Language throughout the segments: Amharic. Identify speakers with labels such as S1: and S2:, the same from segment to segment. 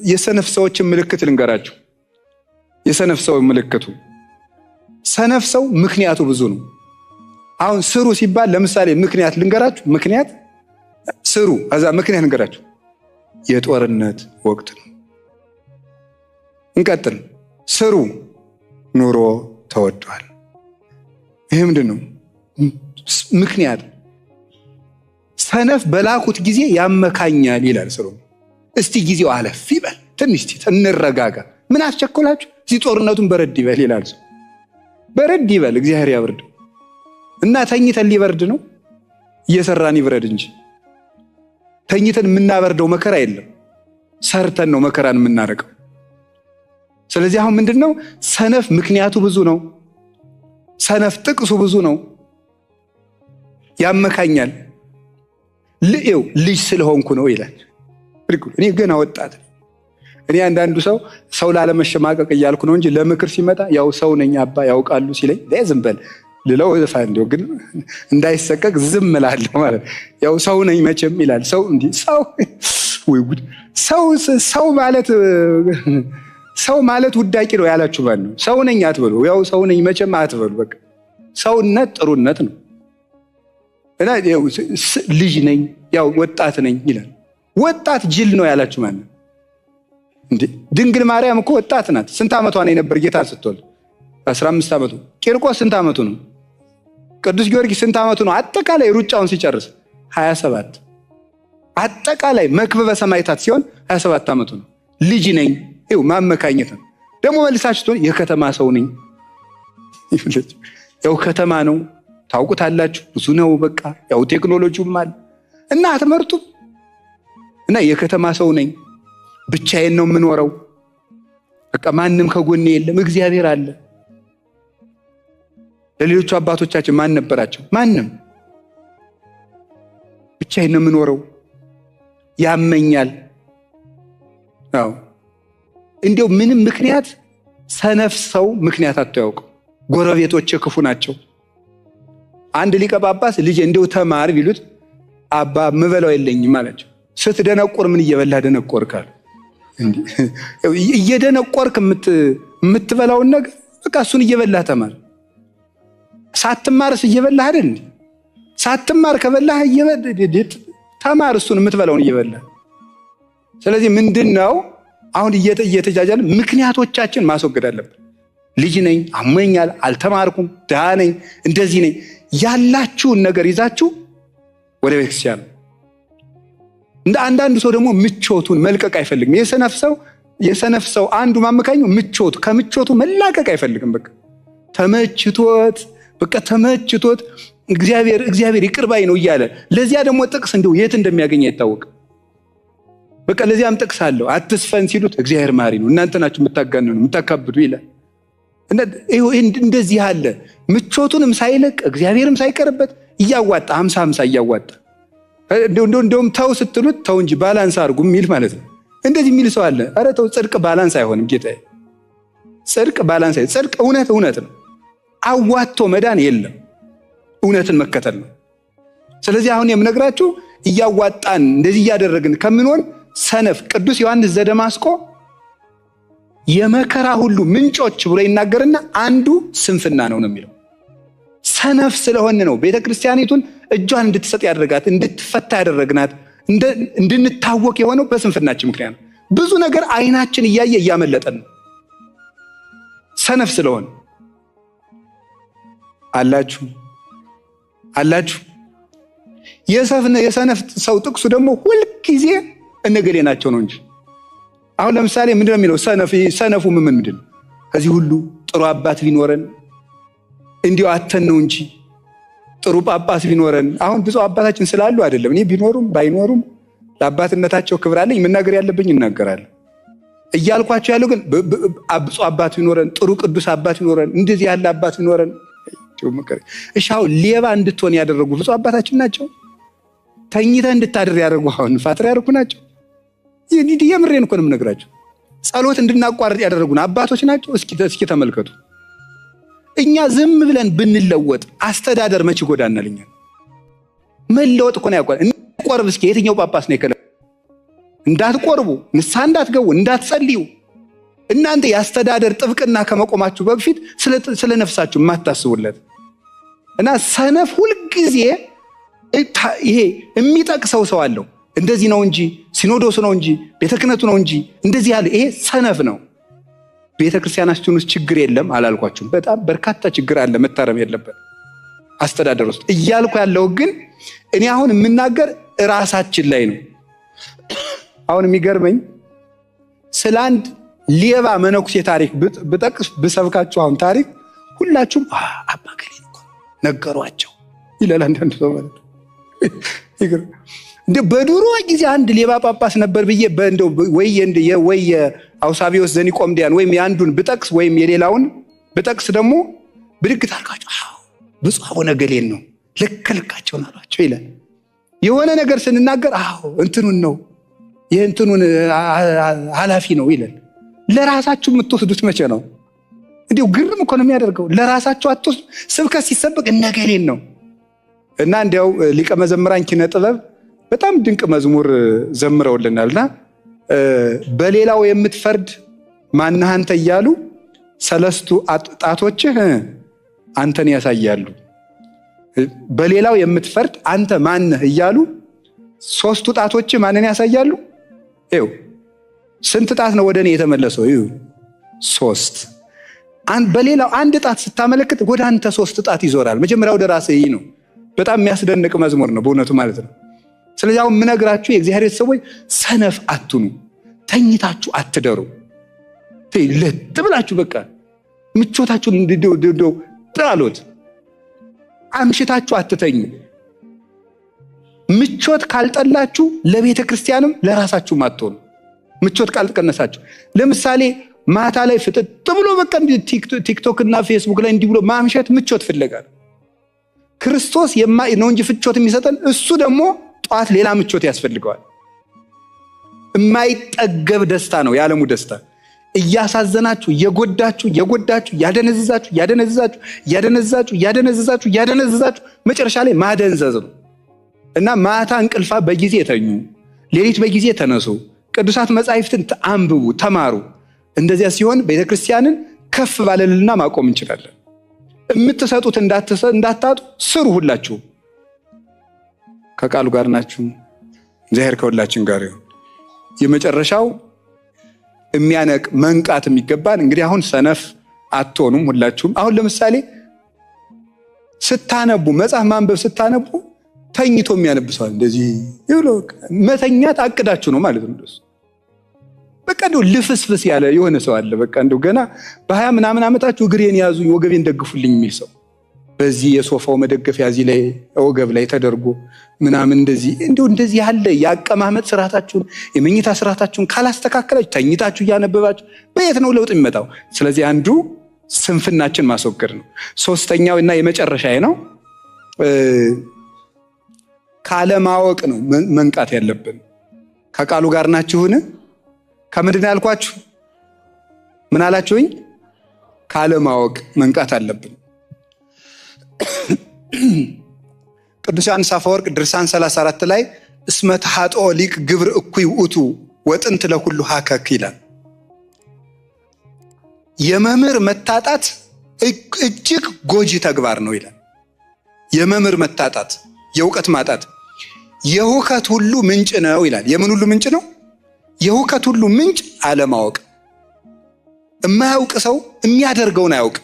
S1: የሰነፍ ሰዎችን ምልክት ልንገራችሁ። የሰነፍ ሰው ምልክቱ፣ ሰነፍ ሰው ምክንያቱ ብዙ ነው። አሁን ስሩ ሲባል ለምሳሌ ምክንያት ልንገራችሁ። ምክንያት ስሩ፣ ከዛ ምክንያት ልንገራችሁ። የጦርነት ወቅት ነው። እንቀጥል። ስሩ፣ ኑሮ ተወዷል። ይሄ ምንድን ነው? ምክንያት። ሰነፍ በላኩት ጊዜ ያመካኛል ይላል ስሩ። እስቲ ጊዜው አለፍ ይበል፣ ትንሽ እንረጋጋ። ምን አስቸኮላችሁ? እዚህ ጦርነቱን በረድ ይበል ይላል ሰው። በረድ ይበል፣ እግዚአብሔር ያብርድ። እና ተኝተን ሊበርድ ነው? እየሰራን ይብረድ እንጂ ተኝተን የምናበርደው መከራ የለም። ሰርተን ነው መከራን የምናረቀው። ስለዚህ አሁን ምንድን ነው? ሰነፍ ምክንያቱ ብዙ ነው። ሰነፍ ጥቅሱ ብዙ ነው። ያመካኛል። ልኤው ልጅ ስለሆንኩ ነው ይላል። እኔ ገና ወጣት። እኔ አንዳንዱ ሰው ሰው ላለመሸማቀቅ እያልኩ ነው እንጂ ለምክር ሲመጣ ያው ሰው ነኝ አባ ያውቃሉ ሲለኝ ዝም በል ልለው እንደው ግን እንዳይሰቀቅ ዝም እላለሁ ማለት ያው ሰው ነኝ መቼም ይላል። ሰው እንዲህ ሰው ወይ ጉድ! ሰው ሰው ማለት ሰው ማለት ውዳቂ ነው ያላችሁ ማለት ነው። ሰው ነኝ አትበሉ። ያው ሰው ነኝ መቼም አትበሉ። በቃ ሰውነት ጥሩነት ነው። እና ልጅ ነኝ ያው ወጣት ነኝ ይላል። ወጣት ጅል ነው ያላችሁ ማለት ነው። እንዴ ድንግል ማርያም እኮ ወጣት ናት። ስንት ዓመቷ ነው የነበር ጌታ ስትወልድ? 15 ዓመቱ። ቂርቆስ ስንት ዓመቱ ነው? ቅዱስ ጊዮርጊስ ስንት ዓመቱ ነው? አጠቃላይ ሩጫውን ሲጨርስ 27። አጠቃላይ መክበበ ሰማዕታት ሲሆን 27 ዓመቱ ነው። ልጅ ነኝ ይኸው ማመካኘት ነው። ደግሞ መልሳችሁ የከተማ ሰው ነኝ። ያው ከተማ ነው ታውቁታላችሁ፣ ብዙ ነው በቃ ያው ቴክኖሎጂውም አለ እና አትመርጡም። እና የከተማ ሰው ነኝ፣ ብቻዬን ነው የምኖረው፣ በቃ ማንም ከጎኔ የለም፣ እግዚአብሔር አለ። ለሌሎቹ አባቶቻችን ማን ነበራቸው? ማንም። ብቻዬን ነው የምኖረው፣ ያመኛል። አዎ እንዲያው ምንም ምክንያት ሰነፍ ሰው ምክንያት አታውቅም። ጎረቤቶቼ ክፉ ናቸው። አንድ ሊቀ ጳጳስ ልጄ እንደው ተማር ቢሉት አባ ምበላው የለኝም አላቸው። ስትደነቆር ምን እየበላህ ደነቆርክ አሉ። እየደነቆርክ የምትበላውን ነገር በቃ እሱን እየበላህ ተማር። ሳትማርስ እየበላህ አይደል? ሳትማር ከበላህ ተማር፣ እሱን የምትበላውን እየበላህ። ስለዚህ ምንድን ነው አሁን እየተጃጃለ ምክንያቶቻችን ማስወገድ አለብን። ልጅ ነኝ፣ አሞኛል፣ አልተማርኩም፣ ድሃ ነኝ፣ እንደዚህ ነኝ ያላችሁን ነገር ይዛችሁ ወደ ቤተክርስቲያን። እንደ አንዳንዱ ሰው ደግሞ ምቾቱን መልቀቅ አይፈልግም። የሰነፍ ሰው አንዱ ማመካኘው ምቾቱ፣ ከምቾቱ መላቀቅ አይፈልግም። በቃ ተመችቶት በቃ ተመችቶት እግዚአብሔር እግዚአብሔር ይቅር ባይ ነው እያለ ለዚያ ደግሞ ጥቅስ እንደው የት እንደሚያገኝ አይታወቅም። በቃ ለዚያም ጥቅስ አለው። አትስፈን ሲሉት እግዚአብሔር ማሪ ነው፣ እናንተ ናችሁ የምታጋንኑ የምታካብዱ ይላል። እንደዚህ አለ። ምቾቱንም ሳይለቅ እግዚአብሔርም ሳይቀርበት እያዋጣ 50-50 እያዋጣ እንደውም ተው ስትሉት ተው እንጂ balance አድርጉ የሚል ማለት ነው። እንደዚህ የሚል ሰው አለ። ኧረ ተው፣ ጽድቅ balance አይሆንም ጌታዬ። ጽድቅ balance አይሆንም። ጽድቅ እውነት እውነት ነው። አዋጥቶ መዳን የለም። እውነትን መከተል ነው። ስለዚህ አሁን የምነግራችሁ እያዋጣን እንደዚህ እያደረግን ከምንሆን ሰነፍ ቅዱስ ዮሐንስ ዘደማስቆ የመከራ ሁሉ ምንጮች ብሎ ይናገርና አንዱ ስንፍና ነው ነው የሚለው። ሰነፍ ስለሆን ነው ቤተክርስቲያኒቱን እጇን እንድትሰጥ ያደረጋት፣ እንድትፈታ ያደረግናት፣ እንድንታወቅ የሆነው በስንፍናችን ምክንያት ነው። ብዙ ነገር አይናችን እያየ እያመለጠን ነው ሰነፍ ስለሆን። አላችሁ አላችሁ። የሰነፍ ሰው ጥቅሱ ደግሞ ሁልጊዜ እነገሌ ናቸው ነው እንጂ አሁን ለምሳሌ ምንድን ነው የሚለው? ሰነፉ ምን ምንድን ነው? ከዚህ ሁሉ ጥሩ አባት ቢኖረን እንዲሁ አተን ነው እንጂ ጥሩ ጳጳስ ቢኖረን። አሁን ብፁዕ አባታችን ስላሉ አይደለም። እኔ ቢኖሩም ባይኖሩም ለአባትነታቸው ክብር አለኝ። መናገር ያለብኝ እናገራለሁ። እያልኳቸው ያለው ግን ብፁዕ አባት ቢኖረን፣ ጥሩ ቅዱስ አባት ቢኖረን፣ እንደዚህ ያለ አባት ቢኖረን። እሺ አሁን ሌባ እንድትሆን ያደረጉ ብፁዕ አባታችን ናቸው። ተኝተህ እንድታድር ያደረጉ አሁን ፓትርያርኩ ናቸው። የምሬን እኮ ነው የምነግራቸው። ጸሎት እንድናቋርጥ ያደረጉን አባቶች ናቸው። እስኪ ተመልከቱ። እኛ ዝም ብለን ብንለወጥ አስተዳደር መች ይጎዳናል? እኛ መለወጥ እኮ ነው ያቋል። እንቆርብ እስኪ የትኛው ጳጳስ ነው የከለከለ? እንዳትቆርቡ፣ ንስሐ እንዳትገቡ፣ እንዳትጸልዩ እናንተ የአስተዳደር ጥብቅና ከመቆማችሁ በፊት ስለ ነፍሳችሁ የማታስቡለት እና ሰነፍ ሁልጊዜ ይሄ የሚጠቅሰው ሰው አለው። እንደዚህ ነው እንጂ ሲኖዶሱ ነው እንጂ ቤተ ክህነቱ ነው እንጂ እንደዚህ ያለ ይሄ ሰነፍ ነው። ቤተ ክርስቲያናችን ውስጥ ችግር የለም አላልኳችሁም። በጣም በርካታ ችግር አለ፣ መታረም የለበት አስተዳደር ውስጥ እያልኩ ያለው ግን እኔ አሁን የምናገር እራሳችን ላይ ነው። አሁን የሚገርመኝ ስለ አንድ ሌባ መነኩሴ ታሪክ ብጠቅስ ብሰብካችሁ አሁን ታሪክ ሁላችሁም አባ ገሌ እኮ ነገሯቸው ይላል አንዳንድ ሰው ማለት ነው። እንደ በድሮ ጊዜ አንድ ሌባ ጳጳስ ነበር ብዬ እንደው ወይ የአውሳቢዎስ ዘኒቆምዲያን ወይም የአንዱን ብጠቅስ ወይም የሌላውን ብጠቅስ ደግሞ ብድግ ታርጋችሁ አዎ ብፁዕ አቡነ ገሌን ነው ልክ ልካቸውን አሏቸው ይላል። የሆነ ነገር ስንናገር አዎ እንትኑን ነው የእንትኑን ኃላፊ ነው ይላል። ለራሳችሁ የምትወስዱት መቼ ነው? እንዲሁ ግርም እኮ ነው የሚያደርገው። ለራሳችሁ አትወስዱ። ስብከት ሲሰበክ እነገሌን ነው እና እንዲያው ሊቀ መዘምራን ኪነ ጥበብ በጣም ድንቅ መዝሙር ዘምረውልናልና በሌላው የምትፈርድ ማነህ አንተ እያሉ ሰለስቱ ጣቶችህ አንተን ያሳያሉ። በሌላው የምትፈርድ አንተ ማነህ እያሉ ሶስቱ ጣቶችህ ማንን ያሳያሉ? ይኸው ስንት ጣት ነው ወደ እኔ የተመለሰው? ይኸው ሶስት። በሌላው አንድ ጣት ስታመለክት ወደ አንተ ሶስት ጣት ይዞራል። መጀመሪያ ወደ ራስህ ነው። በጣም የሚያስደንቅ መዝሙር ነው በእውነቱ ማለት ነው። ስለዚህ አሁን የምነግራችሁ የእግዚአብሔር ሰዎች ሰነፍ አትኑ፣ ተኝታችሁ አትደሩ። ለጥ ብላችሁ በቃ ምቾታችሁን እንደው ጣሉት። አምሽታችሁ አትተኙ። ምቾት ካልጠላችሁ ለቤተ ክርስቲያንም ለራሳችሁም አትሆኑ። ምቾት ካልቀነሳችሁ ለምሳሌ ማታ ላይ ፍጥጥ ብሎ በቃ ቲክቶክ እና ፌስቡክ ላይ እንዲህ ብሎ ማምሸት ምቾት ፍለጋ ነው። ክርስቶስ ነው እንጂ ፍቾት የሚሰጠን እሱ ደግሞ ጠዋት ሌላ ምቾት ያስፈልገዋል። የማይጠገብ ደስታ ነው የዓለሙ ደስታ። እያሳዘናችሁ እየጎዳችሁ እየጎዳችሁ እያደነዝዛችሁ እያደነዝዛችሁ እያደነዝዛችሁ እያደነዝዛችሁ እያደነዝዛችሁ መጨረሻ ላይ ማደንዘዝ ነው እና ማታ እንቅልፋ በጊዜ ተኙ፣ ሌሊት በጊዜ ተነሱ፣ ቅዱሳት መጻሕፍትን አንብቡ፣ ተማሩ። እንደዚያ ሲሆን ቤተክርስቲያንን ከፍ ባለልና ማቆም እንችላለን። የምትሰጡት እንዳታጡ ስሩ። ሁላችሁ ከቃሉ ጋር ናችሁ። እግዚአብሔር ከሁላችን ጋር ይሁን። የመጨረሻው የሚያነቅ መንቃት የሚገባን እንግዲህ አሁን ሰነፍ አትሆኑም ሁላችሁም። አሁን ለምሳሌ ስታነቡ መጽሐፍ ማንበብ ስታነቡ ተኝቶ የሚያነብ ሰው እንደዚህ ይብሎ መተኛት አቅዳችሁ ነው ማለት ነው። በቃ እንደው ልፍስፍስ ያለ የሆነ ሰው አለ። በቃ እንደው ገና በ20 ምናምን ዓመታችሁ እግሬን ያዙኝ ወገቤን ደግፉልኝ የሚል ሰው በዚህ የሶፋው መደገፊያ እዚህ ላይ ወገብ ላይ ተደርጎ ምናምን እንደዚህ እንደው እንደዚህ ያለ የአቀማመጥ ስርዓታችሁን የመኝታ ስርዓታችሁን ካላስተካከላችሁ ተኝታችሁ እያነበባችሁ በየት ነው ለውጥ የሚመጣው? ስለዚህ አንዱ ስንፍናችን ማስወገድ ነው። ሶስተኛው እና የመጨረሻዬ ነው፣ ካለማወቅ ነው መንቃት ያለብን። ከቃሉ ጋር ናችሁን? ከምንድን ነው ያልኳችሁ? ምን አላችሁኝ? ካለማወቅ መንቃት አለብን። ቅዱስ ዮሐንስ አፈወርቅ ድርሳን 34 ላይ እስመ ተሐጥኦ ሊቅ ግብር እኩይ ውእቱ ወጥንት ለሁሉ ሀከክ ይላል። የመምህር መታጣት እጅግ ጎጂ ተግባር ነው ይላል። የመምህር መታጣት፣ የእውቀት ማጣት የሁከት ሁሉ ምንጭ ነው ይላል። የምን ሁሉ ምንጭ ነው? የሁከት ሁሉ ምንጭ አለማወቅ። የማያውቅ ሰው የሚያደርገውን አያውቅ።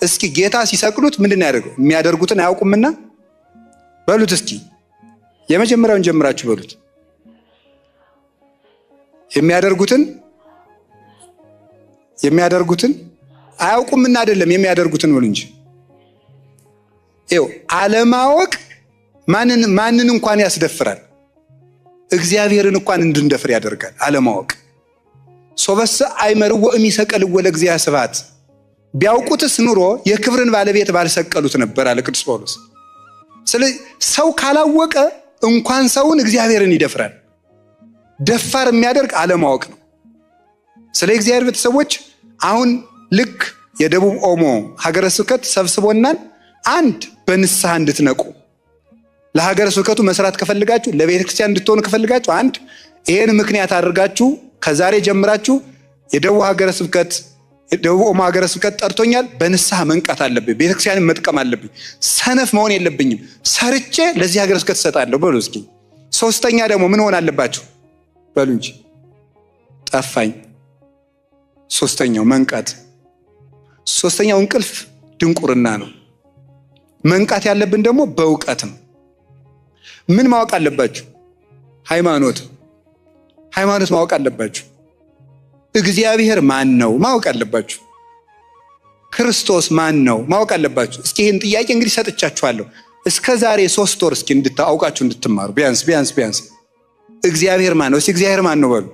S1: እስኪ ጌታ ሲሰቅሉት ምንድን ነው ያደርገው? የሚያደርጉትን አያውቁምና በሉት። እስኪ የመጀመሪያውን ጀምራችሁ በሉት። የሚያደርጉትን የሚያደርጉትን አያውቁምና አይደለም፣ የሚያደርጉትን በሉ እንጂ። ይኸው አለማወቅ ማንን እንኳን ያስደፍራል? እግዚአብሔርን እንኳን እንድንደፍር ያደርጋል። አለማወቅ ሶበሰ አይመርዎ እሚሰቀልዎ ለእግዚአ ስብሐት፣ ቢያውቁትስ ኑሮ የክብርን ባለቤት ባልሰቀሉት ነበር አለ ቅዱስ ጳውሎስ። ስለዚህ ሰው ካላወቀ እንኳን ሰውን እግዚአብሔርን ይደፍራል። ደፋር የሚያደርግ አለማወቅ ነው። ስለ እግዚአብሔር ቤተሰቦች አሁን ልክ የደቡብ ኦሞ ሀገረ ስብከት ሰብስቦናል። አንድ በንስሐ እንድትነቁ ለሀገረ ስብከቱ መስራት ከፈልጋችሁ፣ ለቤተ ክርስቲያን እንድትሆኑ ከፈልጋችሁ፣ አንድ ይህን ምክንያት አድርጋችሁ ከዛሬ ጀምራችሁ የደቡብ ሀገረ ስብከት፣ የደቡብ ኦሞ ሀገረ ስብከት ጠርቶኛል፣ በንስሐ መንቃት አለብኝ፣ ቤተክርስቲያንን መጥቀም አለብኝ፣ ሰነፍ መሆን የለብኝም፣ ሰርቼ ለዚህ ሀገረ ስብከት እሰጣለሁ በሉ እስኪ። ሶስተኛ ደግሞ ምን ሆን አለባችሁ በሉ እንጂ ጠፋኝ። ሶስተኛው መንቃት። ሶስተኛው እንቅልፍ ድንቁርና ነው። መንቃት ያለብን ደግሞ በእውቀት ነው። ምን ማወቅ አለባችሁ? ሃይማኖት፣ ሃይማኖት ማወቅ አለባችሁ። እግዚአብሔር ማን ነው ማወቅ አለባችሁ። ክርስቶስ ማን ነው ማወቅ አለባችሁ። እስኪ ይህን ጥያቄ እንግዲህ ሰጥቻችኋለሁ። እስከ ዛሬ 3 ወር እስኪ እንድታውቃችሁ እንድትማሩ ቢያንስ ቢያንስ ቢያንስ እግዚአብሔር ማን ነው? እስኪ እግዚአብሔር ማን ነው በሉ።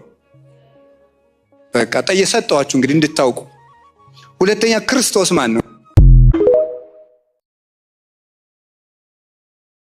S1: በቃ ጠየሰጠዋችሁ እንግዲህ እንድታውቁ። ሁለተኛ ክርስቶስ ማን ነው?